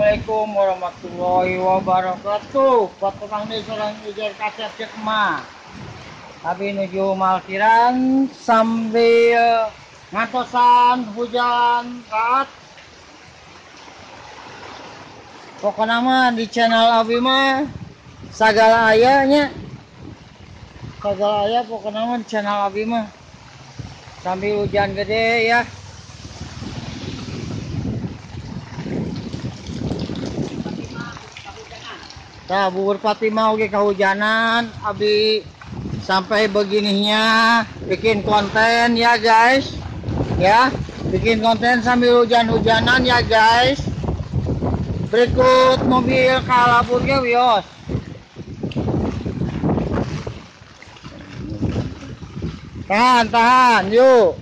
Assalamualaikum warahmatullahi wabarakatuh. Patepang deui sareng Ijer Kasep Cek Mah. Abi nuju malkiran sambil ngantosan hujan raat. Pokokna mah di channel abi mah sagala aya nya. Sagala aya pokokna mah di channel abi mah. Sambil hujan gede ya. Nah, bubur Fatimah oge kehujanan, abi sampai begininya bikin konten ya guys. Ya, bikin konten sambil hujan-hujanan ya guys. Berikut mobil kalabur ge wios. Tahan, tahan, yuk.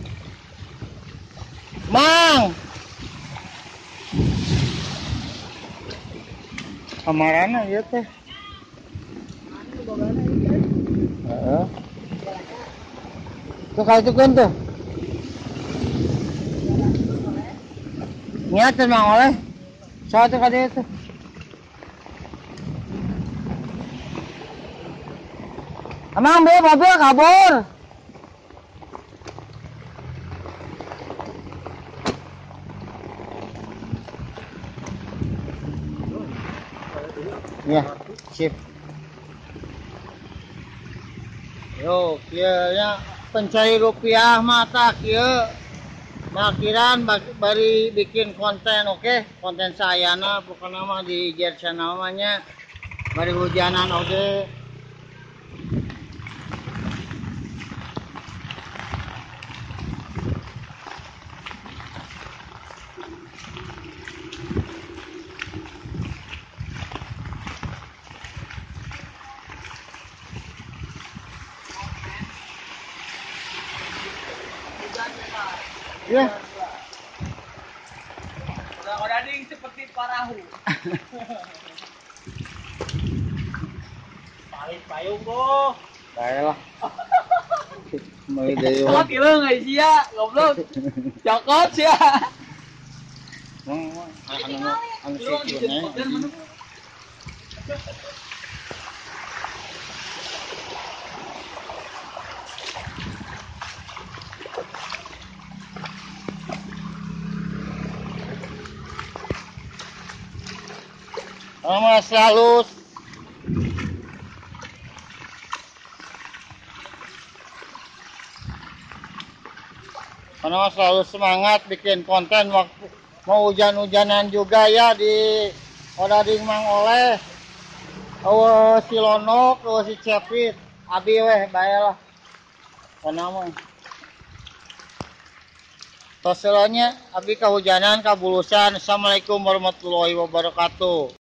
Mang. Kamarana ieu teh. Heeh. Tuh kalitukeun tuh. Nya teh Mang Oleh. Saha teh ka dieu teh? Amang beli mobil kabur. Ya, sip. Yo, kieu nya pencari rupiah mata kieu. Makiran bari bikin konten, oke? Konten sayana pokokna mah di Ijer Channel mah nya. Bari hujanan oge. Ya. Odading seperti parahu. Paling payung kok. Baiklah. Mau deui. Salah kieu geus sia, goblok. Cokot sia. Mang anu anu kieu. Sama selalu karena selalu semangat bikin konten waktu mau hujan-hujanan juga ya di Odading Mang Oleh. Awas si Lonok, awas si Cepit, abi weh bae lah. Karena mah toselanya abi kehujanan kabulusan. Assalamualaikum warahmatullahi wabarakatuh.